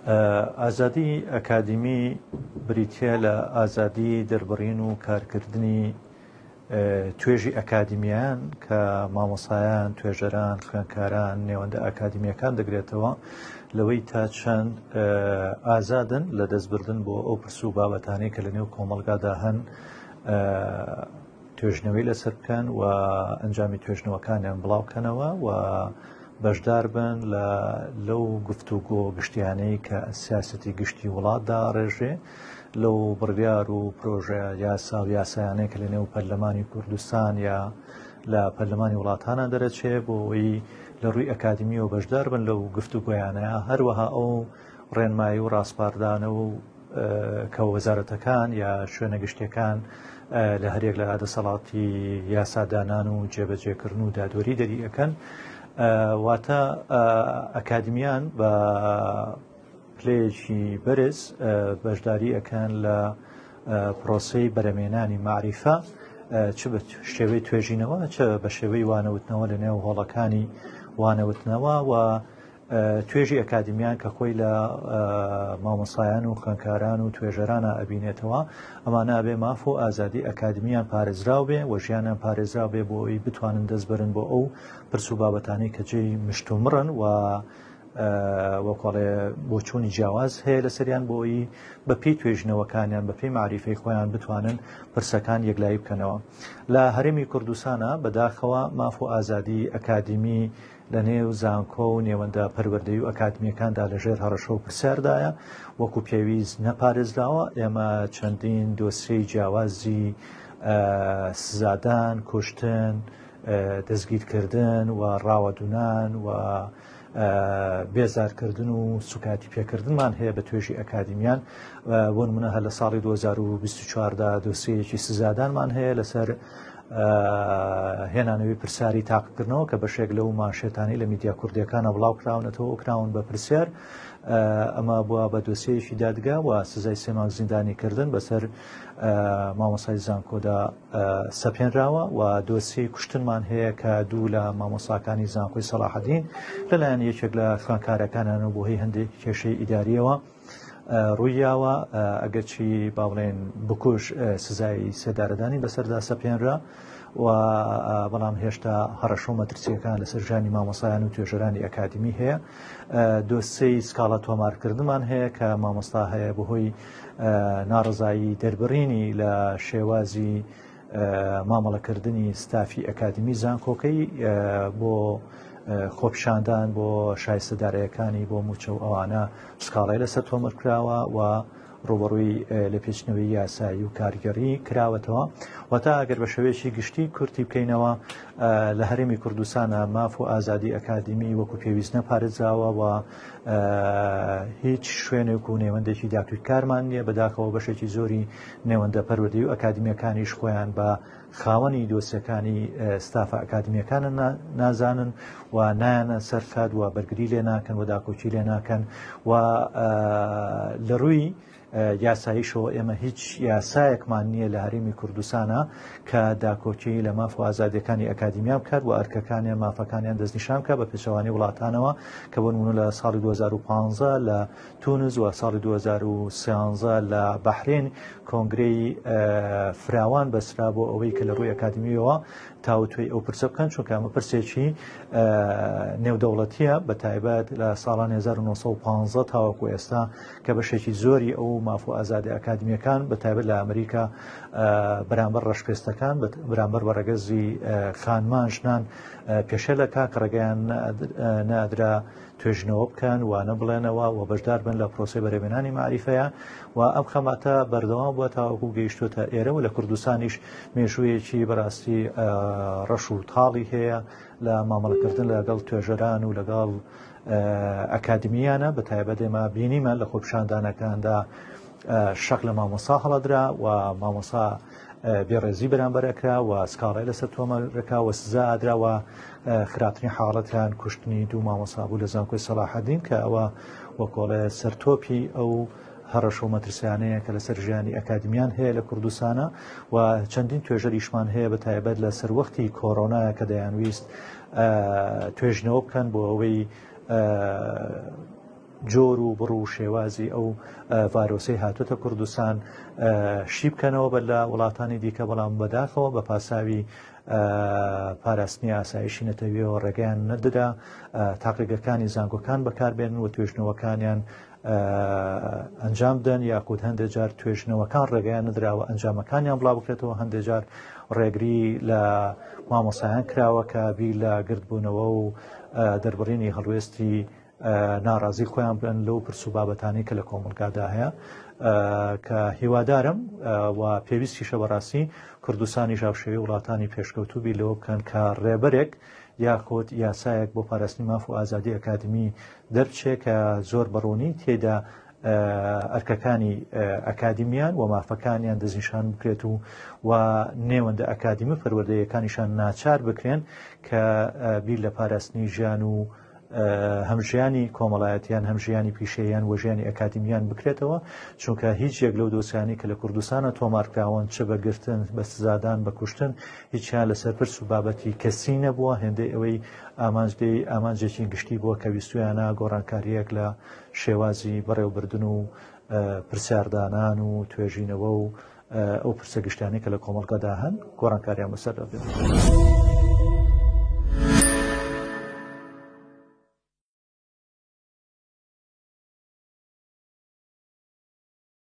ئازادی ئەکادیمی بریتییە لە ئازادی دەربڕین و کارکردنی توێژی ئەکادیمیان کە مامۆسایان، توێژەران، خوێندکاران، نێوەندە ئەکادیمیەکان دەگرێتەوە لەوەی تا چەند ئازادن لە دەستبردن بۆ ئەو پرس و بابەتانەی کە لە نێو کۆمەڵگادا هەن توێژنەوەی لەسەر بکەن و ئەنجامی توێژنەوەکانیان بڵاو بکەنەوە و بەشدار بن لە لەو گفتوگۆ گشتیانەی کە سیاستی گشتی وڵات داڕێژێ لەو بڕیار و پرۆژە یاسا و یاسایانەی کە لە نێو پەرلەمانی کوردستان یا لە پەرلەمانی وڵاتانە دەرەچێ بۆ ئەوەی لە ڕووی ئەکادمیەوە بەشدار بن لەو گفتوگۆیانەیە هەروەها ئەو ڕێنمایی و ڕاسپاردانە و کە وەزارەتەکان یا شوێنە گشتیەکان لە هەریەک لە دەسەڵاتی یاسادانان و جێبەجێکردن و دادوەری دەری ئەکەن واتە ئەکادمیان بە پلەیەکی بەرز بەشداری ئەکەن لە پرۆسەی بەرەمێنانی معریفە چ بە شێوەی توێژینەوە چ بە شێوەی وانەوتنەوە لە نێو هۆڵەکانی وانەوتنەوە و توێژی ئەکادیمیان کە خۆی لە مامۆسایان و خوێندکاران و توێژەرانە ئەبینێتەوە، ئەمانە ئەبێ ماف و ئازادی ئەکادیمیان پارێزراو بێ و ژیانیان پارێزراو بێ بۆ ئەوەی بتوانن دەست بەرن بۆ ئەو پرس و بابەتانەی کە جێی مشتومڕن و وەکۆڵێ بۆچوونی جیاواز هەیە لەسەریان بۆ ئەوەی بە پێی توێژینەوەکانیان بە پێی مەعریفەی خۆیان بتوانن پرسەکان یەکلایی بکەنەوە. لە هەرێمی کوردستانە بەداخەوە ماف و ئازادی ئەکادیمی لە نێو زانکۆ و نێوەندە پەروەردەیی و ئەکادمییەکاندا لە ژێر هەڕەشە و پرسیاردایە، وەکو پێویست نەپارێزراوە، ئێمە چەندین دۆسیەی جیاوازی سزادان، کوشتن، دەستگیرکردن و ڕاوەدونان و بێزارکردن و سوکاتی پێکردنمان هەیە بە توێژی ئەکادیمیان بۆ نمونە هەر لە ساڵی 2024 دا دۆسیەیەکی سزادانمان هەیە لەسەر هێنانەوەی پرسیاری تاقیکردنەوە کە بەشێک لەو مانشێتانەی لە میدیا کوردیەکانە بڵاو کراونەتەوە و کراون بە پرسیار ئەمە بووە بە دۆسیەیەکی دادگا و سزای سێ مانگ زیندانیکردن بەسەر مامۆسای زانکۆدا سەپێنراوە و دۆسیەی کوشتنمان هەیە کە دوو لە مامۆساکانی زانکۆی سەڵاحەدین لەلایەن یەکێک لە خوێندکارەکانیان و بۆ هی هەندێک کێشەی ئیداریەوە ڕوویاوە ئەگەرچی با بڵێن بکوژ سزای سێدارەدانی بەسەردا سەپێنرا و بەڵام هێشتا هەڕەشە و مەترسیەکان لەسەر ژیانی مامۆسایان و توێژەرانی ئەکادمی هەیە دۆسێی سکاڵا تۆمارکردنمان هەیە کە مامۆستا هەیە بەهۆی ناڕزایی دەربڕینی لە شێوازی مامەڵەکردنی ستافی ئەکادمی زانکۆکەی بۆ خۆپیشاندان بۆ شایستە دارایەکانی بۆ موچە و ئەوانە سکاڵای لەسەر تۆمەر کراوە و ڕوبەڕووی لەپێچنەوەی یاسایی و کارگەڕی کراوەتەوە وتا ئەگەر بە شێوەیەکی گشتی کورتی بکەینەوە لە هەرێمی کوردستانە ماف و ئازادی ئەکادیمی وەکو پێویست نەپارێزراوە و هیچ شوێنێک و نێوەندێکی داکویکارمان نییە بەداخەوە بەشێکی زۆری نێوەندە پەروەردەیی و ئەکادیمییەکانیش خۆیان بە خاوەنی دۆسیەکانی ستافە ئەکادیمییەکانە نازانن و نایەنە سەر خەت و بەرگری لێ ناکەن و داکۆکی لێ ناکەن و لە ڕووی یاساییشەوە ئێمە هیچ یاسایەکمان نییە لە هەرێمی کوردستانە کە داکۆکی لە ماف و ئازادیەکانی ئەکادیمیا بکات و ئەرکەکانیان مافەکانیان دەستنیشان بکات بە پێچەوانەی وڵاتانەوە کە بۆ نمونە لە ساڵی 2015 لە تونس و ساڵی 2013 لە بەحرێن کۆنگرەی فراوان بەسرا بۆ ئەوەی کە لە ڕووی ئەکادمیەوە تاوتوێی ئەو پرسە بکەن چونکە ئەمە پرسێکی نێودەوڵەتیە بە تایبەت لە ساڵانی 1915 تاوەکو ئێستا کە بەشێکی زۆری ئەو ماف و ئازادی ئەکادمیەکان بە تایبەت لە ئەمریکا بەرامبەر ڕەشپێستەکان بەرامبەر بە ڕەگەزی خانمان ژنان پێشێلەکە کە ڕێگەیان نادرا توێژینەوە بکەن، وانە بڵێنەوە و بەشدار بن لە پرۆسەی بەرهەمهێنانی مەعریفەیە و ئەم خەباتە بەردەوام بووە تاوەکو گەیشتووەتە ئێرە و لە کوردستانیش مێژوویەکی بەڕاستی ڕەش و تاڵی هەیە لە مامەڵەکردن لەگەڵ توێژەران و لەگەڵ ئەکادمیانە بە تایبەت ئێمە بینیمان لە خۆپیشاندانەکاندا شەق لە مامۆسا هەڵەدرا و مامۆسا بێڕێزی بەرامبەر ئەکرا و سکاڵای لەسەر تۆمارکرا و سزا ئەدرا و خراپترین حاڵەتیان کوشتنی دوو مامۆسا بوو لە زانکۆی سەڵاحەدین کە ئەوە وەکۆڵێ سەرتۆپی ئەو هەڕەشە و مەترسیانەیە کە لەسەر ژیانی ئەکادمیان هەیە لە کوردستانە و چەندین توێژەریشمان هەیە بە تایبەت لە سەروەختی کۆرۆنا کە دەیانویست توێژنەوە بکەن بۆ ئەوەی. جۆر و بڕ و شێوازی ئەو ڤایرۆسەی هاتووەتە کوردستان شی بکەنەوە بەر لە وڵاتانی دیکە، بەڵام بەداخەوە بە پاساوی پاراستنی ئاسایشی نەتەویەوە ڕێگەیان نەدرا تاقیگەکانی زانکۆکان بەکاربێنن و توێژنەوەکانیان ئەنجام بدەن، یاخود هەندێک جار توێژنەوەکان ڕێگەیان نەدراوە ئەنجامەکانیان بڵاو بکرێتەوە، هەندێک جار ڕێگری لە مامۆسایان کراوە کە بیر لە گردبوونەوە و دەربڕینی هەڵوێستی ناڕازی خۆیان بن لەو پرس و بابەتانی کە لە کۆمەڵگادا هەیە کە هیوادارم و پێویستیشە بەڕاستی کوردستانی هاوشێوەی وڵاتانی پێشکەوتوو بیر لەوە بکەن کە ڕێبەرێک یاخود یاسایەک بۆ پاراستنی ماف و ئازادی ئەکادمی دەرچێ کە زۆر بەڕوونی تێدا ئەرکەکانی ئەکادیمیان و مافەکانیان دەستنیشان بکرێت و و نێوەندە ئەکادیمی پەروەردەیەکانیشان ناچار بکرێن کە بیر لە پاراستنی ژیان و هەم ژیانی کۆمەڵایەتیان هەم ژیانی پیشەیان و ژیانی ئەکادیمیان بکرێتەوە چونکە هیچ یەک لەو دۆسیانی کە لە کوردستانە تۆمارکراون چ بە گرتن بە سزادان بە کوشتن هیچیان لەسەر پرس و بابەتی کەسی نەبووە هێندەی ئەوەی ئامانج لێی ئامانجێکی گشتی بووە کە ویستویانە گۆڕانکارییەک لە شێوازی بەڕێوەبردن و پرسیاردانان و توێژینەوە و ئەو پرسە گشتیانەی کە لە کۆمەڵگەدا هەن گۆڕانکاریان بەسەردا بێت.